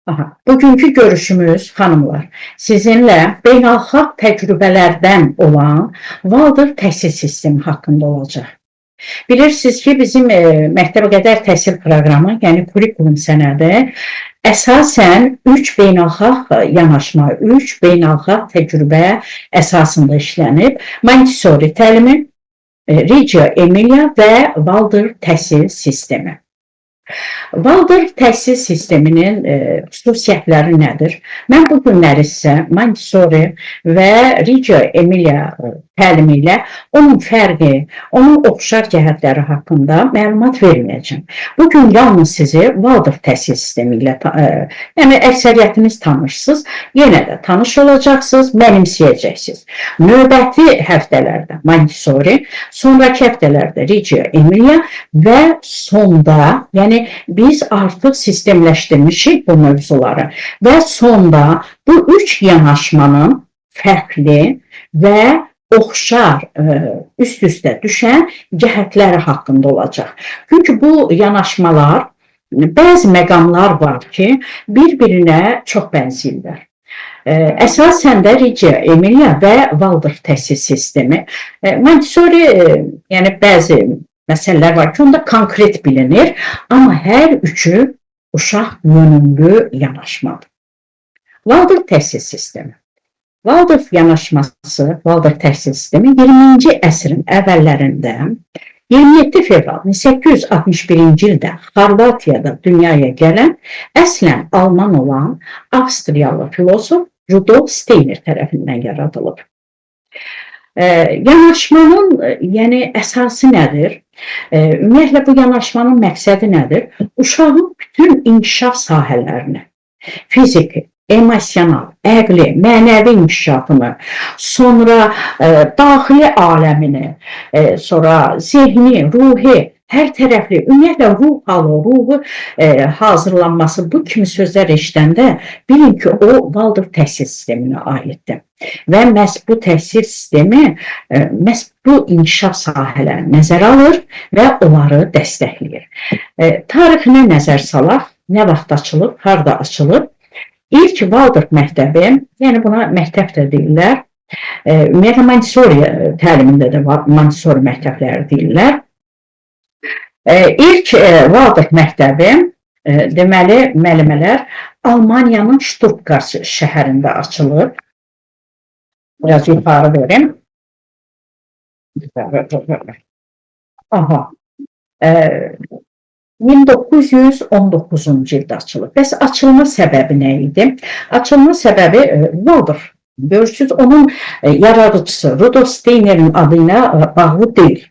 Aha, bugünkü görüşümüz xanımlar, sizinlə beynəlxalq təcrübələrdən olan Waldorf təhsil sistemi haqqında olacaq. Bilirsiniz ki, bizim məktəbə qədər təhsil proqramı, yəni kurikulum sənədi əsasən 3 beynəlxalq yanaşma, 3 beynəlxalq təcrübə əsasında işlənib. Montessori təlimi, Reggio Emilia və Waldorf təhsil sistemi. Waldorf təhsil sisteminin xüsusiyyətləri nədir? Mən bu günləri sizə Montessori və Reggio Emilia təlimi ilə onun fərqi, onun oxşar cəhətləri haqqında məlumat verməyəcəm. Bu gün yalnız sizi Waldorf təhsil sistemi ilə, yəni əksəriyyətiniz tanışsınız, yenə də tanış olacaqsınız, mənimsəyəcəksiniz. Növbəti həftələrdə Montessori, sonrakı həftələrdə Reggio Emilia və sonda, yəni biz artıq sistemləşdirmişik bu mövzuları və sonda bu üç yanaşmanın fərqli və oxşar üst-üstə düşən cəhətləri haqqında olacaq. Çünki bu yanaşmalar, bəzi məqamlar var ki, bir-birinə çox bənzəyirlər. Əsasən də Reggio Emilia və Waldorf təhsil sistemi. Montessori, yəni bəzi məsələlər var ki, onda konkret bilinir, amma hər üçü uşaq yönümlü yanaşmadır. Waldorf təhsil sistemi. Waldorf yanaşması, Waldorf təhsil sistemi 20-ci əsrin əvvəllərində 27 fevral 1861-ci ildə Xorvatiyada dünyaya gələn, əslən Alman olan Avstriyalı filosof Rudolf Steiner tərəfindən yaradılıb. Yanaşmanın yəni əsası nədir? Ümumiyyətlə bu yanaşmanın məqsədi nədir? Uşağın bütün inkişaf sahələrini, fiziki, emosional, əqli, mənəvi inkişafını, sonra daxili aləmini, sonra zehni, ruhi, hər tərəfli, ümumiyyətlə ruh halı, ruhu hazırlanması, bu kimi sözlər eşidəndə bilin ki, o Waldorf təhsil sisteminə aiddir. Və məhz bu təhsil sistemi məhz bu inkişaf sahələrini nəzərə alır və onları dəstəkləyir. Tarixinə nəzər salaq, nə vaxt açılıb, harda açılıb? İlk Waldorf məktəbi, yəni buna məktəb də deyirlər, ümumiyyətlə Montessori təlimində də Montessori məktəbləri deyirlər. İlk Waldorf məktəbi, deməli, müəllimələr Almaniyanın Stuttgart şəhərində açılıb. Biraz yuxarı verim. Aha. 1919-cu ildə açılıb. Bəs açılma səbəbi nə idi? Açılma səbəbi Waldorf. Görürsünüz, onun yaradıcısı Rudolf Steinerin adı ilə bağlı deyil.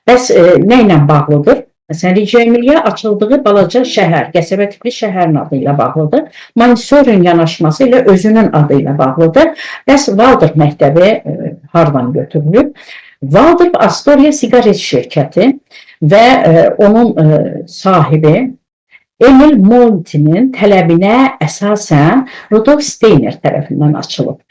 Bəs nə ilə bağlıdır? Məsələn, Reggio Emilia açıldığı balaca şəhər, qəsəbə tipli şəhərin adı ilə bağlıdır. Montessori'nin yanaşması ilə özünün adı ilə bağlıdır. Bəs Waldorf məktəbi hardan götürülüb? Waldorf Astoria siqaret şirkəti və onun sahibi Emil Monti'nin tələbinə əsasən Rudolf Steiner tərəfindən açılıb.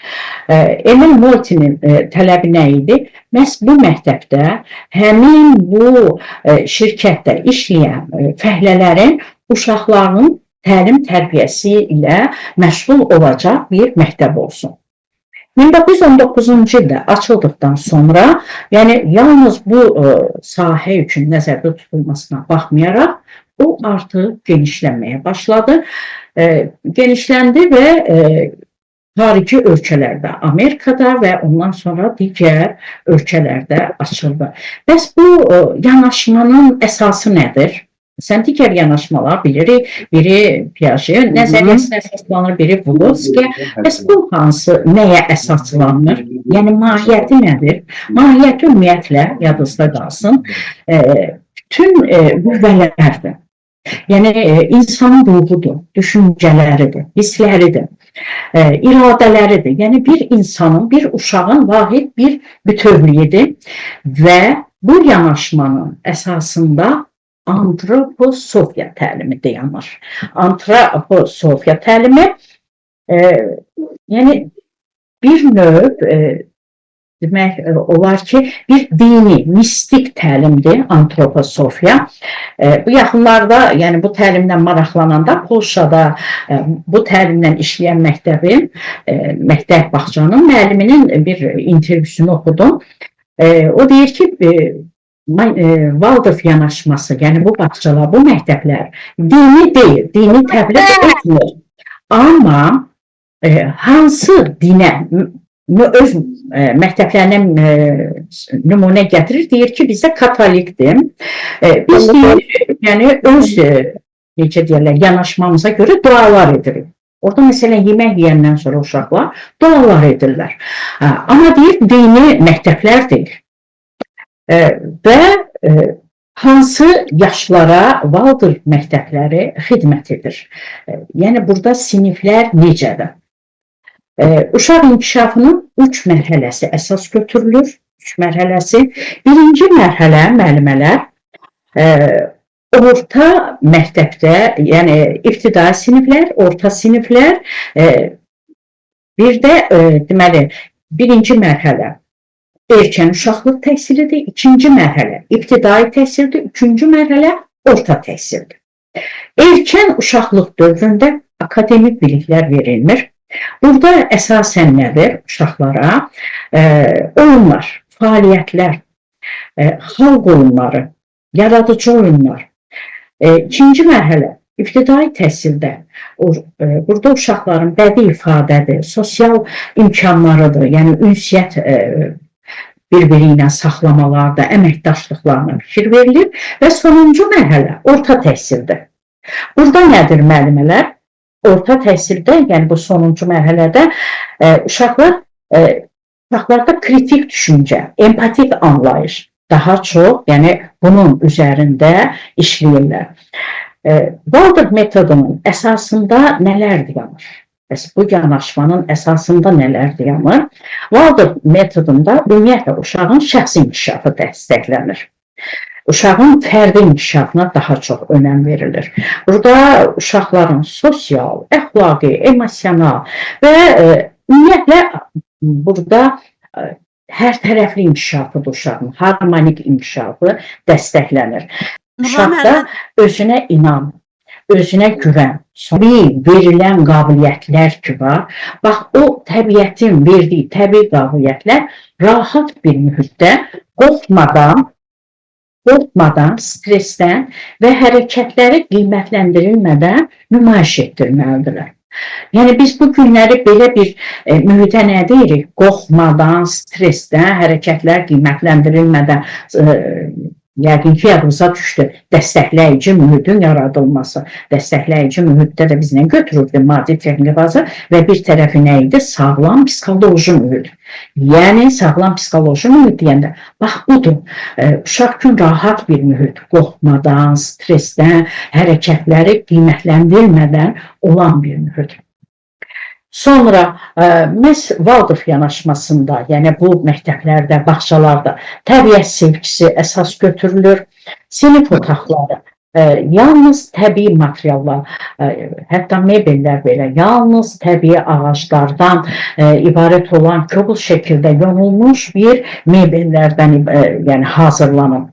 Emil Monti'nin tələbi nə idi? Məhz bu məktəbdə həmin bu şirkətdə işləyən fəhlələrin uşaqlarının təlim tərbiyəsi ilə məşğul olacaq bir məktəb olsun. 1919-cu ildə açıldıqdan sonra, yəni yalnız bu sahə üçün nəzərdə tutulmasına baxmayaraq, o artıq genişlənməyə başladı. Genişləndi və xarici ölkələrdə, Amerikada və ondan sonra digər ölkələrdə açıldı. Bəs bu yanaşmanın əsası nədir? Sən digər yanaşmalar bilirik. Biri Piaget nəzəriyyəsinə əsaslanır, biri Vygotsky. Bəs bu hansı, nəyə əsaslanır? Yəni mahiyyəti nədir? Mahiyyəti ümumiyyətlə yadınızda qalsın, bütün qüvvələrdir. Yəni insanın ruhudur, düşüncələridir, hissləridir, iradələridir. Yəni bir insanın, bir uşağın vahid bir bütövlüyüdür və bu yanaşmanın əsasında antroposofiya təlimi dayanır. Antroposofiya təlimi, yəni bir növ demək olar ki, bir dini, mistik təlimdir antroposofiya. Bu yaxınlarda, yəni bu təlimdən maraqlananda Polşada bu təlimlə işləyən məktəbin, məktəb bağçanın müəlliminin bir intervyusunu oxudum. O deyir ki, Waldorf yanaşması, yəni bu bağçalar, bu məktəblər dini deyil, dini təbliğ etmir. Amma hansı dinə öz məktəblərindən nümunə gətirir, deyir ki, bizdə katolikdir. Biz deyir, yəni öz necə deyirlər, yanaşmamıza görə dualar edirik. Orada məsələn yemək yeyəndən sonra uşaqlar dualar edirlər. Amma deyir, dini məktəblər deyil. Və hansı yaşlara Waldorf məktəbləri xidmət edir? Yəni burada siniflər necədir? Uşaq inkişafının 3 mərhələsi əsas götürülür. 3 mərhələsi. Birinci mərhələ müəllimələr orta məktəbdə, yəni ibtidai siniflər, orta siniflər, bir də deməli birinci mərhələ erkən uşaqlıq təhsilidir, ikinci mərhələ ibtidai təhsildir, üçüncü mərhələ orta təhsildir. Erkən uşaqlıq dövründə akademik biliklər verilmir. Burada əsasən nədir uşaqlara? Oyunlar, fəaliyyətlər, xalq oyunları, yaradıcı oyunlar. İkinci mərhələ ibtidai təhsildə burada uşaqların bədii ifadədir, sosial imkanlarıdır, yəni ünsiyyət bir-biri ilə saxlamalarda, əməkdaşlıqlarına fikir verilir və sonuncu mərhələ orta təhsildir. Burada nədir müəllimələr? Orta təhsildə, yəni bu sonuncu mərhələdə uşaqlarda kritik düşüncə, empatik anlayış daha çox, yəni bunun üzərində işləyirlər. Waldorf metodunun əsasında nələr dayanır? Bəs bu yanaşmanın əsasında nələr dayanır? Waldorf metodunda ümumiyyətlə uşağın şəxsi inkişafı dəstəklənir. Uşağın fərdi inkişafına daha çox önəm verilir. Burada uşaqların sosial, əxlaqi, emosional və ümumiyyətlə burada hər tərəfli inkişafıdır uşağın, harmonik inkişafı dəstəklənir. Uşaqda özünə inam, özünə güvən, təbii verilən qabiliyyətlər ki var, bax o təbiətin verdiyi təbii qabiliyyətlər rahat bir mühitdə qorxmadan, stressdən və hərəkətləri qiymətləndirilmədən nümayiş etdirməlidirlər. Yəni biz bu günləri belə bir mühitə nə deyirik? Qorxmadan, stressdən, hərəkətlər qiymətləndirilmədən, yəqin ki, yadınıza düşdü, dəstəkləyici mühitin yaradılması. Dəstəkləyici mühitdə də biz nə götürürdük? Maddi texniki baza və bir tərəfi nə idi? Sağlam psixoloji mühit. Yəni, sağlam psixoloji mühit deyəndə, bax budur. Uşaq üçün rahat bir mühit, qorxmadan, stressdən, hərəkətləri qiymətləndirmədən olan bir mühit. Sonra məhz Waldorf yanaşmasında, yəni bu məktəblərdə, bağçalarda təbiət sevgisi əsas götürülür. Sinif otaqları yalnız təbii materiallar, hətta mebellər belə yalnız təbii ağaclardan ibarət olan kobud şəkildə yonulmuş bir mebellərdən yəni hazırlanıb.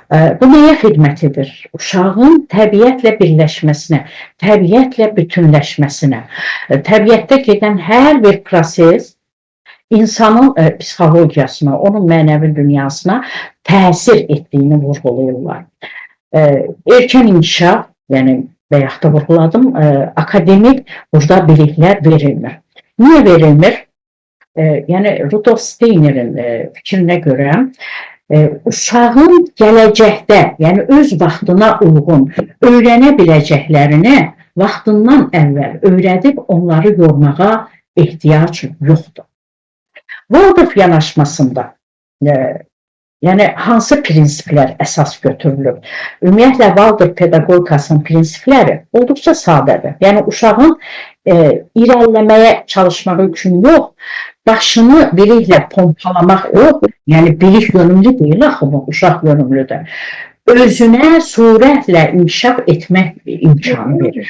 Bu nəyə xidmət edir? Uşağın təbiətlə birləşməsinə, təbiətlə bütünləşməsinə. Təbiətdə gedən hər bir proses insanın psixologiyasına, onun mənəvi dünyasına təsir etdiyini vurğulayırlar. Erkən inkişaf, yəni bayaq da vurğuladım, akademik burada biliklər verilmir. Niyə verilmir? Yəni Rudolf Steiner'in fikrinə görə uşağın gələcəkdə, yəni öz vaxtına uyğun öyrənə biləcəklərini vaxtından əvvəl öyrədib onları yormağa ehtiyac yoxdur. Waldorf yanaşmasında yəni hansı prinsiplər əsas götürülür? Ümumiyyətlə Waldorf pedaqogikasının prinsipləri olduqca sadədir. Yəni uşağın irəliləməyə çalışmağı üçün yox, başını biliklə pompalamaq yox, yəni bilik yönümlü deyil axı bu, uşaq yönümlüdür. Özünə sürətlə inkişaf etmək imkanı verir.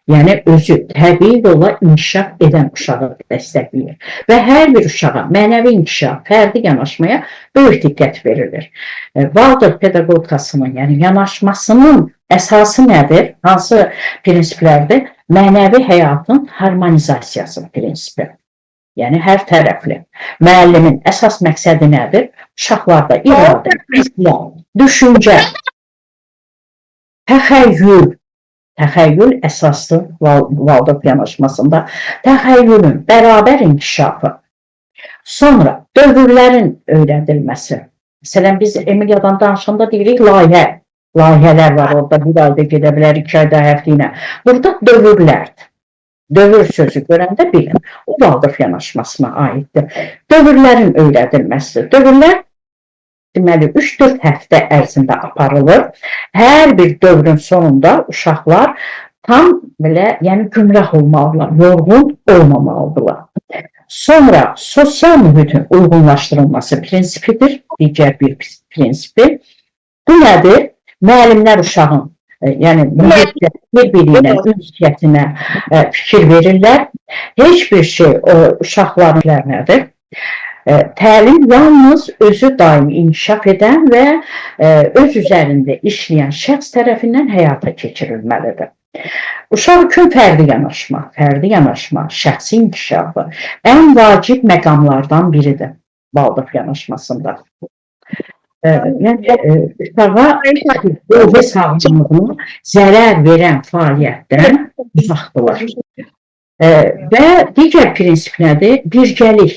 Yəni özü təbii yolla inkişaf edən uşağı dəstəkləyir və hər bir uşağa mənəvi inkişaf, fərdi yanaşmaya böyük diqqət verilir. Waldorf pedaqogikasının, yəni yanaşmasının əsası nədir? Hansı prinsiplərdir? Mənəvi həyatın harmonizasiyası prinsipi. Yəni hər tərəfli. Müəllimin əsas məqsədi nədir? Uşaqlarda iradə, hisslər, düşüncə, təxəyyül, təxəyyül əsaslı Waldorf yanaşmasında təxəyyülün bərabər inkişafı. Sonra dövrlərin öyrədilməsi. Məsələn, biz Emiliyadan danışanda deyirik layihə. Layihələr var orada, bir ayda gedə bilər, 2 ayda, həftə ilə. Burada dövrlərdir. Dövr sözü görəndə bilin, o Waldorf yanaşmasına aiddir. Dövrlərin öyrədilməsidir. Dövrlər deməli 3-4 həftə ərzində aparılır. Hər bir dövrün sonunda uşaqlar tam belə, yəni gümrah olmalıdırlar, yorğun olmamalıdırlar. Sonra sosial mühitin uyğunlaşdırılması prinsipidir, digər bir prinsipi. Bu nədir? Müəllimlər uşağın, yəni mühitlə bir-biri ilə ünsiyyətinə fikir verirlər. Heç bir şey o uşaqların nədir? Təlim yalnız özü daim inkişaf edən və öz üzərində işləyən şəxs tərəfindən həyata keçirilməlidir. Uşaq üçün fərdi yanaşma, fərdi yanaşma, şəxsi inkişafı ən vacib məqamlardan biridir Waldorf yanaşmasında. Yəni uşağa ruhi sağlamlığına zərər verən fəaliyyətdən uzaqdırlar. Və digər prinsip nədir? Birgəlik.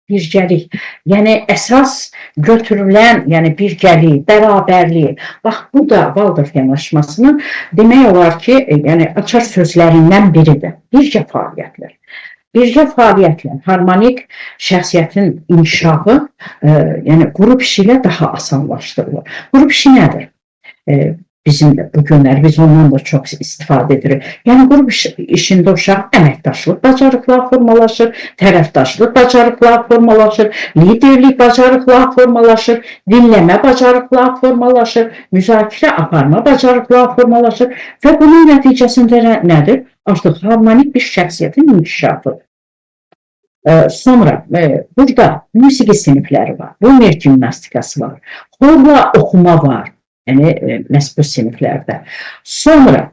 Birgəlik. Yəni əsas götürülən, yəni birgəlik, bərabərlik. Bax bu da Waldorf yanaşmasının demək olar ki, yəni açar sözlərindən biridir. Birgə fəaliyyətlər. Birgə fəaliyyətlə harmonik şəxsiyyətin inkişafı, yəni qrup işi ilə daha asanlaşdırılır. Qrup işi nədir? Bizim də bu günlər biz ondan da çox istifadə edirik. Yəni qrup işində uşaq əməkdaşlıq bacarıqları formalaşır, tərəfdaşlıq bacarıqları formalaşır, liderlik bacarıqları formalaşır, dinləmə bacarıqları formalaşır, müzakirə aparma bacarıqları formalaşır və bunun nəticəsində nədir? Artıq harmonik bir şəxsiyyətin inkişafı. Sonra burada musiqi sinifləri var, Rumer gimnastikası var, xorla oxuma var. Yəni məhz bu siniflərdə. Sonra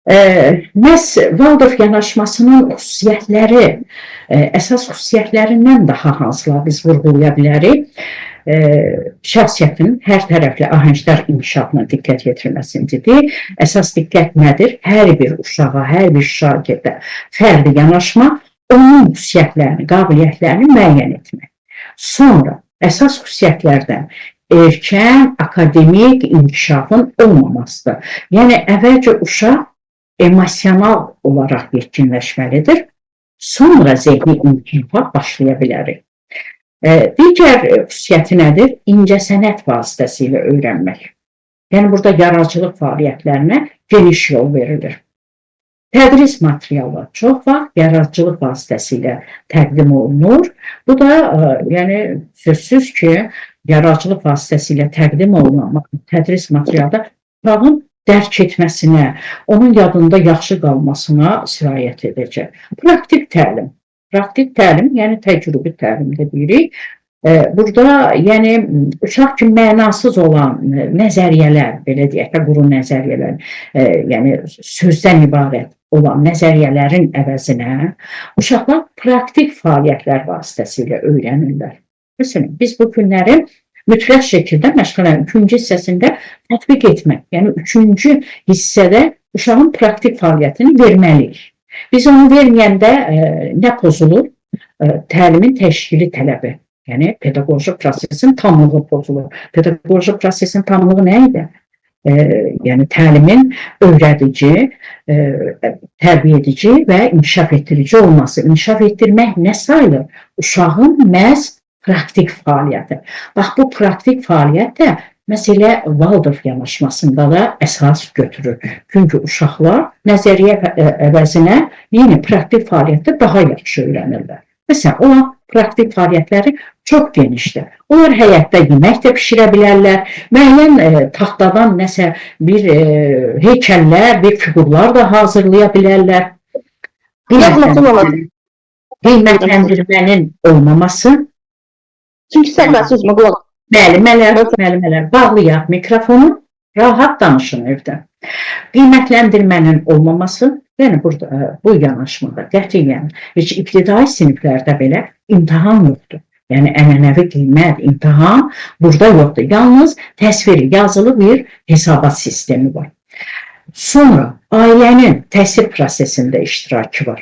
məhz Waldorf yanaşmasının xüsusiyyətləri, əsas xüsusiyyətlərindən daha hansılar biz vurğulaya bilərik? Şəxsiyyətin hər tərəfli ahəngdar inkişafına diqqət yetirilməsini dedik. Əsas diqqət nədir? Hər bir uşağa, hər bir şagirdə fərdi yanaşma, onun xüsusiyyətlərini, qabiliyyətlərini müəyyən etmək. Sonra əsas xüsusiyyətlərdən erkən akademik inkişafın olmamasıdır. Yəni əvvəlcə uşaq emosional olaraq yetkinləşməlidir. Sonra zehni inkişafa başlaya bilərik. Digər xüsusiyyəti nədir? İncəsənət vasitəsilə öyrənmək. Yəni burada yaradıcılıq fəaliyyətlərinə geniş yol verilir. Tədris materialı çox vaxt yaradıcılıq vasitəsilə təqdim olunur. Bu da yəni sözsüz ki, yaradıcılıq vasitəsilə təqdim olunan tədris materialda uşağın dərk etməsinə, onun yadında yaxşı qalmasına sirayət edəcək. Praktik təlim. Praktik təlim, yəni təcrübi təlim də deyirik. Burada yəni uşaq üçün mənasız olan nəzəriyyələr, belə deyək də, quru nəzəriyyələr, yəni sözdən ibarət olan nəzəriyyələrin əvəzinə uşaqlar praktik fəaliyyətlər vasitəsilə öyrənirlər. Məsələn, biz bu günləri mütləq şəkildə məşğələnin üçüncü hissəsində tətbiq etmək, yəni üçüncü hissədə uşağın praktik fəaliyyətini verməliyik. Biz onu verməyəndə nə pozulur? Təlimin təşkili tələbi. Yəni pedaqoji prosesin tamlığı pozulur. Pedaqoji prosesin tamlığı nə idi? Yəni təlimin öyrədici, tərbiyə edici və inkişaf etdirici olması. İnkişaf etdirmək nə sayılır? Uşağın məhz praktik fəaliyyəti. Bax, bu praktik fəaliyyət də məsələ Waldorf yanaşmasında da əsas götürür. Çünki uşaqlar nəzəriyyə əvəzinə yeni praktik fəaliyyətdə daha yaxşı öyrənirlər. Məsələn, olan praktik fəaliyyətləri çox genişdir. Onlar həyətdə yemək də bişirə bilərlər, müəyyən taxtadan nəsə bir heykəllər, bir fiqurlar da hazırlaya bilərlər. Qiymətləndirmənin olmaması. Çünki sən mən sözümə qulaq. Bəli, mələr, bağlayaq mikrofonu, rahat danışın evdə. Qiymətləndirmənin olmaması, yəni burada bu yanaşmada qətiyyən heç ibtidai siniflərdə belə imtahan yoxdur. Yəni ənənəvi qiymət, imtahan burada yoxdur. Yalnız təsviri, yazılı bir hesabat sistemi var. Sonra ailənin təhsil prosesində iştirakı var.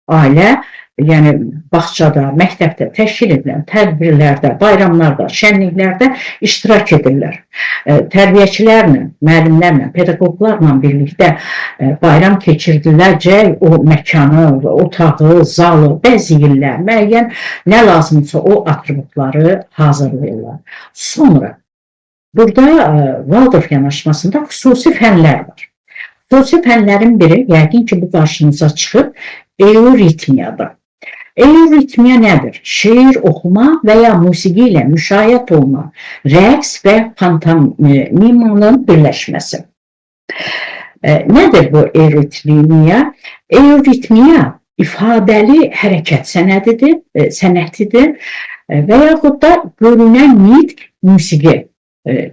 Ailə, yəni bağçada, məktəbdə təşkil edilən tədbirlərdə, bayramlarda, şənliklərdə iştirak edirlər. Tərbiyəçilərlə, müəllimlərlə, pedaqoqlarla birlikdə bayram keçirdiləcək o məkanı, otağı, zalı bəzəyirlər, müəyyən nə lazımsa o atributları hazırlayırlar. Sonra burada Waldorf yanaşmasında xüsusi fənlər var. Xüsusi fənlərin biri, yəqin ki, bu qarşınıza çıxıb, euritmiyadır. Euritmiya nədir? Şeir oxuma və ya musiqi ilə müşayiət olma, rəqs və pantomimanın birləşməsi. Nədir bu euritmiya? Euritmiya ifadəli hərəkət sənətidir və yaxud da görünən nitq musiqi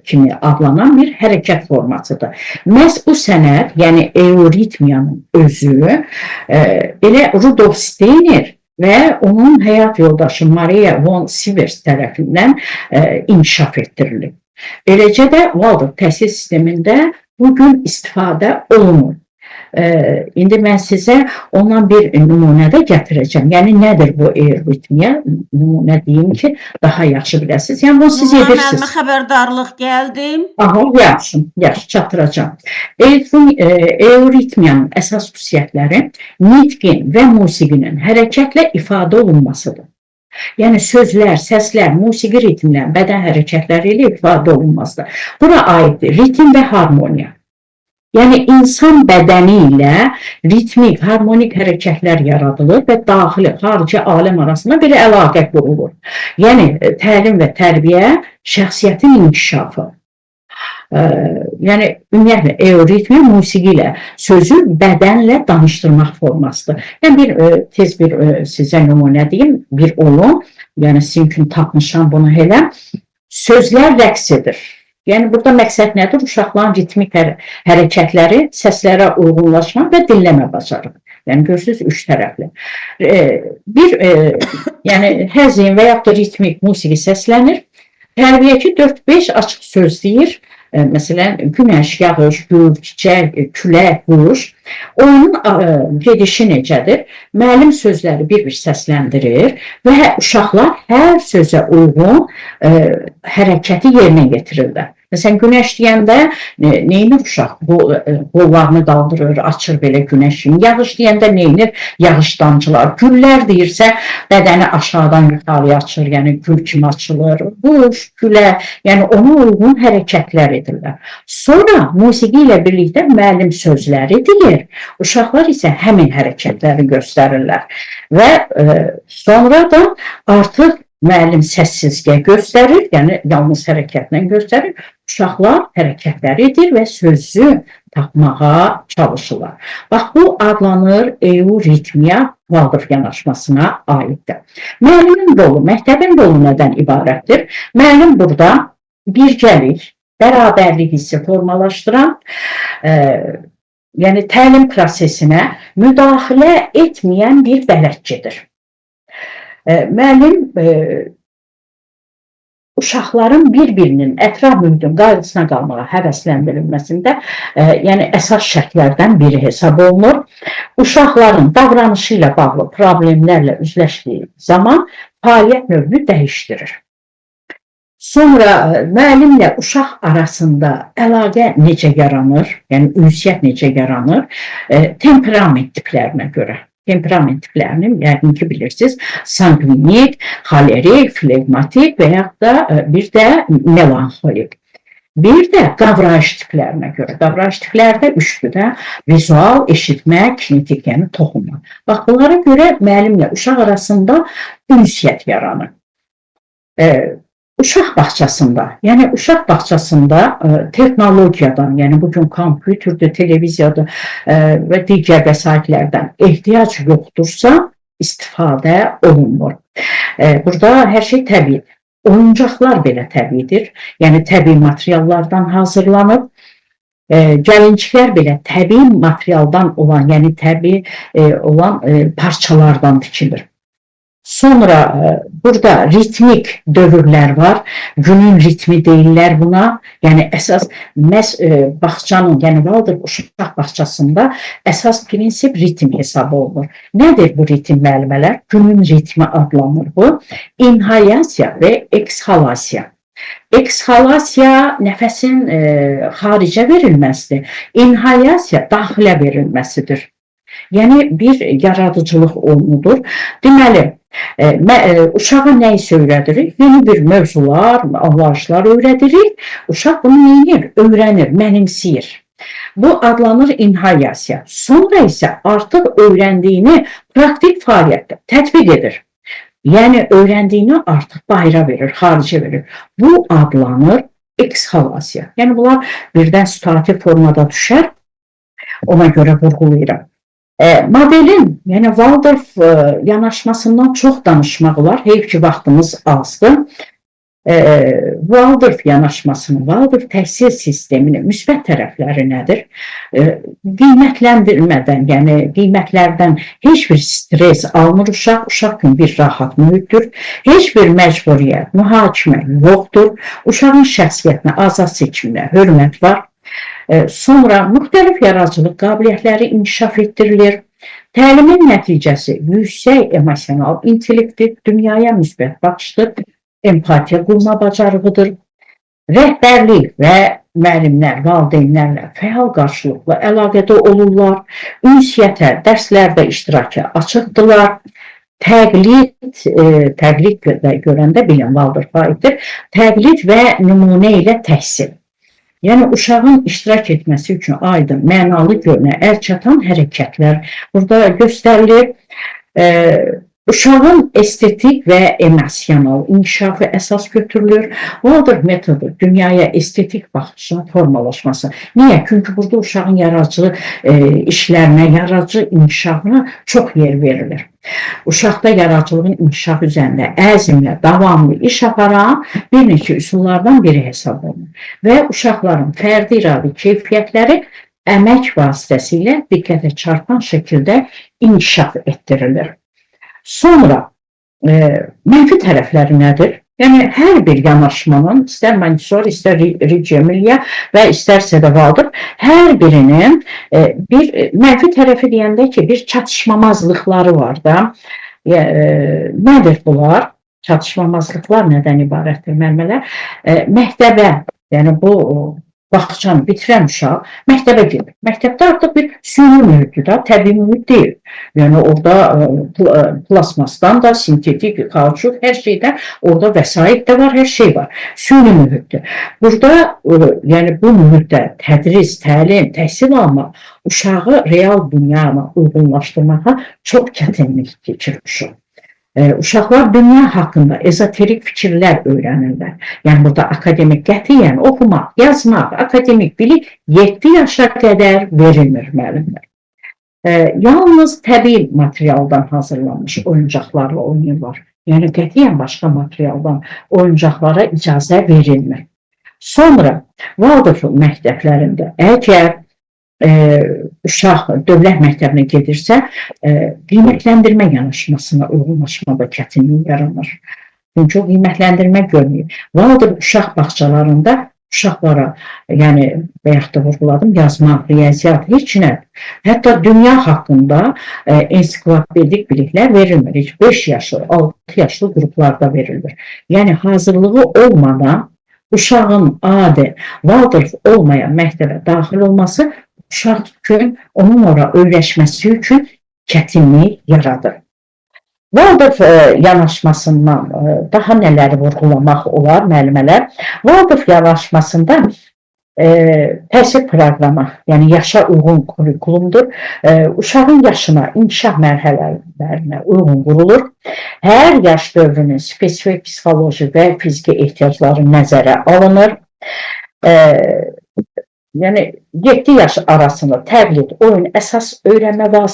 kimi adlanan bir hərəkət formasıdır. Məhz bu sənət, yəni euritmiyanın özü, elə Rudolf Steiner və onun həyat yoldaşı Maria von Sivers tərəfindən inkişaf etdirilib. Eləcə də Waldorf təhsil sistemində bugün istifadə olunur. İndi mən sizə ondan bir nümunə də gətirəcəm. Yəni nədir bu euritmiya? Nümunə deyim ki, daha yaxşı biləsiniz. Yəni bunu siz edirsiniz. Müəllimə xəbərdarlıq gəldi. Aha, yaxşı, yaxşı, çatdıracağam. Euritmiyanın əsas xüsusiyyətləri nitqin və musiqinin hərəkətlə ifadə olunmasıdır. Yəni sözlər, səslər, musiqi ritmləri, bədən hərəkətləri ilə ifadə olunmasıdır. Bura aiddir ritm və harmoniya. Yəni insan bədəni ilə ritmik, harmonik hərəkətlər yaradılır və daxili, xarici aləm arasında bir əlaqə qurulur. Yəni təlim və tərbiyə şəxsiyyətin inkişafı. Yəni ümumiyyətlə euritmiya musiqi ilə sözü bədənlə danışdırmaq formasıdır. Yəni bir tez bir sizə nümunə deyim, bir oyun, yəni sizin üçün tapmışam bunu elə. Sözlər rəqs edir. Yəni burada məqsəd nədir? Uşaqların ritmik hərəkətləri, səslərə uyğunlaşma və dinləmə bacarığı. Yəni görürsünüz, üç tərəfli. Yəni həzin və yaxud da ritmik musiqi səslənir. Tərbiyəçi 4-5 açıq söz deyir. Məsələn, günəş, yağış, gül, çiçək, külək, quş. Oyunun gedişi necədir? Müəllim sözləri bir-bir səsləndirir və uşaqlar hər sözə uyğun hərəkəti yerinə yetirirlər. Məsələn, günəş deyəndə neynir uşaq? Qollarını qaldırır, açır belə günəşin. Yağış deyəndə neynir? Yağış damcılar. Güllər deyirsə, bədəni aşağıdan yuxarıya açır, yəni gül kimi açılır. Quş, gülə, yəni ona uyğun hərəkətlər edirlər. Sonra musiqi ilə birlikdə müəllim sözləri deyir. Uşaqlar isə həmin hərəkətləri göstərirlər. Və sonra da artıq müəllim səssizliyə göstərir, yəni yalnız hərəkətlə göstərir. Uşaqlar hərəkətləri edir və sözü tapmağa çalışırlar. Bax, bu adlanır euritmiya, Waldorf yanaşmasına aiddir. Müəllimin rolu, məktəbin rolu nədən ibarətdir? Müəllim burada birgəlik, bərabərlik hissi formalaşdıran, yəni təlim prosesinə müdaxilə etməyən bir bələdçidir. Müəllim uşaqların bir-birinin ətraf mühitin qayğısına qalmağa həvəsləndirilməsində yəni əsas şərtlərdən biri hesab olunur. Uşaqların davranışı ilə bağlı problemlərlə üzləşdiyi zaman fəaliyyət növünü dəyişdirir. Sonra müəllimlə uşaq arasında əlaqə necə yaranır, yəni ünsiyyət necə yaranır? Temperament tiplərinə görə. Temperament tiplərinin yəqin ki bilirsiniz, sangvinik, xolerik, flegmatik və yaxud da bir də melanxolik. Bir də qavrayış tiplərinə görə. Qavrayış tipləri də üçdür də. Vizual, eşitmə, kinetik, yəni toxunma. Bax, bunlara görə müəllimlə uşaq arasında ünsiyyət yaranır. Uşaq bağçasında, yəni uşaq bağçasında texnologiyadan, yəni bugün kompüterdir, televiziyadır və digər vəsaitlərdən ehtiyac yoxdursa, istifadə olunmur. Burada hər şey təbiidir. Oyuncaqlar belə təbiidir. Yəni təbii materiallardan hazırlanıb. Gəlinciklər belə təbii materialdan olan, yəni təbii olan parçalardan tikilir. Sonra burada ritmik dövrlər var. Günün ritmi deyirlər buna. Yəni əsas məhz bağçanın, yəni Waldorf uşaq bağçasında əsas prinsip ritm hesab olunur. Nədir bu ritm müəllimələr? Günün ritmi adlanır bu. İnhalyasiya və ekshalasiya. Ekshalasiya nəfəsin xaricə verilməsidir. İnhalyasiya daxilə verilməsidir. Yəni bir yaradıcılıq oyunudur. Deməli, uşağa nə isə öyrədirik? Yeni bir mövzular, anlayışlar öyrədirik. Uşaq bunu neyir? Öyrənir, mənimsəyir. Bu adlanır inhalyasiya. Sonra isə artıq öyrəndiyini praktik fəaliyyətdə tətbiq edir. Yəni öyrəndiyini artıq bayıra verir, xaricə verir. Bu adlanır ekshalasiya. Yəni bunlar birdən situativ formada düşər. Ona görə vurğulayıram. Modelin, yəni Waldorf yanaşmasından çox danışmaq olar. Heyf ki, vaxtımız azdır. Waldorf yanaşmasının, Waldorf təhsil sisteminin müsbət tərəfləri nədir? Qiymətləndirmədən, yəni qiymətlərdən heç bir stres almır uşaq, uşaq üçün bir rahat mühitdir. Heç bir məcburiyyət, mühakimə yoxdur. Uşağın şəxsiyyətinə, azad seçiminə hörmət var. Sonra müxtəlif yaradıcılıq qabiliyyətləri inkişaf etdirilir. Təlimin nəticəsi yüksək emosional intellektdir, dünyaya müsbət baxışdır, empatiya qurma bacarığıdır. Rəhbərlik və müəllimlər, valideynlərlə fəal qarşılıqlı əlaqədə olurlar. Ünsiyyətə, dərslərdə iştiraka açıqdırlar. Təqlid, təqlid də görəndə bilin Waldorfa aiddir. Təqlid və nümunə ilə təhsil. Yəni uşağın iştirak etməsi üçün aydın, mənalı görünən, əl çatan hərəkətlər burada göstərilir. Uşağın estetik və emosional inkişafı əsas götürülür. Waldorf metodu dünyaya estetik baxışın formalaşması. Niyə? Çünki burada uşağın yaradıcı işlərinə, yaradıcı inkişafına çox yer verilir. Uşaqda yaradıcılığın inkişafı üzərində əzmlə, davamlı iş aparan bir neçə üsullardan biri hesab olunur. Və uşaqların fərdi iradi keyfiyyətləri əmək vasitəsilə diqqətə çarpan şəkildə inkişaf etdirilir. Sonra mənfi tərəfləri nədir? Yəni hər bir yanaşmanın, istər Montessori, istər Reggio Emilia və istərsə də Waldorf, hər birinin bir mənfi tərəfi deyəndə ki, bir çatışmamazlıqları var da. Nədir bunlar? Çatışmamazlıqlar nədən ibarətdir müəllimələr? Məktəbə, yəni bu bağçanı bitirən uşaq məktəbə gedir. Məktəbdə artıq bir süni mühitdir də, təbii mühit deyil. Yəni orada plasmasdan da, sintetik, kauçuk, hər şeydən orada vəsait də var, hər şey var. Süni mühitdir. Burada yəni bu mühitdə tədris, təlim, təhsil almaq uşağı real dünyaya uyğunlaşdırmağa çox çətinlik keçirir uşaq. Uşaqlar dünya haqqında ezoterik fikirlər öyrənirlər. Yəni burada akademik qətiyyən oxumaq, yazmaq, akademik bilik 7 yaşa qədər verilmir müəllimlər. Yalnız təbii materialdan hazırlanmış oyuncaqlarla oynayırlar. Yəni qətiyyən başqa materialdan oyuncaqlara icazə verilmir. Sonra Waldorf məktəblərində əgər uşaq dövlət məktəbinə gedirsə, qiymətləndirmə yanaşmasına uyğunlaşmada çətinlik yaranır. Çünki o qiymətləndirmə görməyib. Waldorf uşaq bağçalarında uşaqlara, yəni bayaq da vurğuladım, yazmaq, riyaziyyat, heç nə. Hətta dünya haqqında ensiklopedik biliklər verilmir. Heç 5 yaşlı, 6 yaşlı qruplarda verilir. Yəni hazırlığı olmadan uşağın adi Waldorf olmayan məktəbə daxil olması uşaq üçün, onun ora öyrəşməsi üçün çətinlik yaradır. Waldorf yanaşmasından daha nələri vurğulamaq olar müəllimələr? Waldorf yanaşmasında təhsil proqramı, yəni yaşa uyğun kurikulumdur. Uşağın yaşına, inkişaf mərhələlərinə uyğun qurulur. Hər yaş dövrünün spesifik psixoloji və fiziki ehtiyacları nəzərə alınır. Yəni 7 yaş arasında təqlid, oyun əsas öyrənmə vasitəsidir.